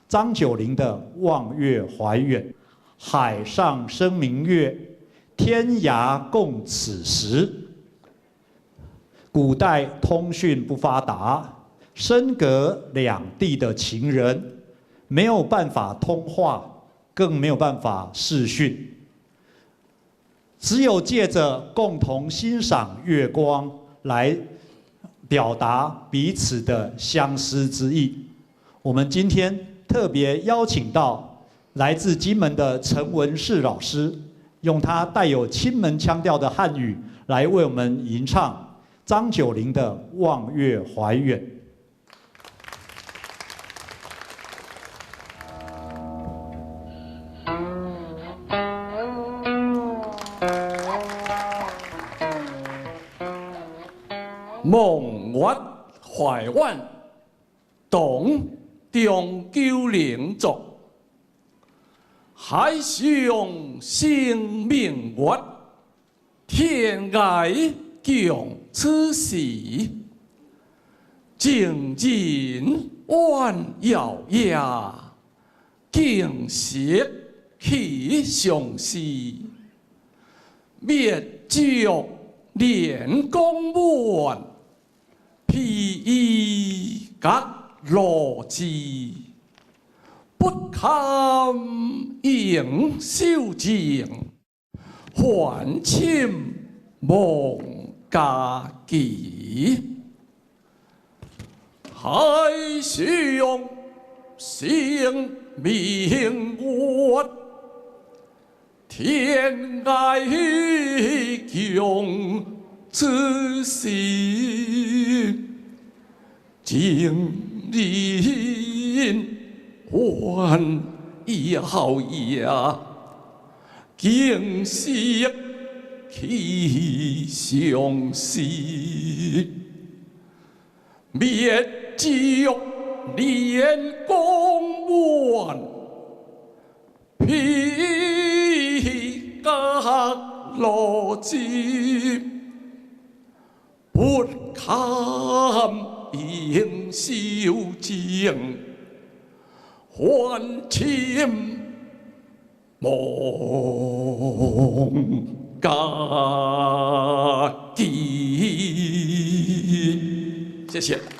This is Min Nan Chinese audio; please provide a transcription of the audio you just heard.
張九齡的《望月懷遠》。海上生明月，天涯共此時。古代通訊不發達，身隔兩地的情人沒有辦法通話，更沒有辦法視訊，只有借着共同欣賞月光來表達彼此的相思之意。我們今天特別邀請到來自金門的陳文世老師，用他帶有金門腔調的漢語來為我們吟唱張九齡的《望月懷遠》。望月懷遠，唐張九齡作。海上生明月，天涯共此時。情人怨遙夜，竟夕起相思。滅燭連光滿，披衣覺露濕。不堪盈袖情，還寢忘家期。海上生明月，天涯共此時。情人怨遙夜，竟夕起相思。滅燭連光滿，披衣覺露濕。不堪盈袖情，還寢忘家期。謝謝。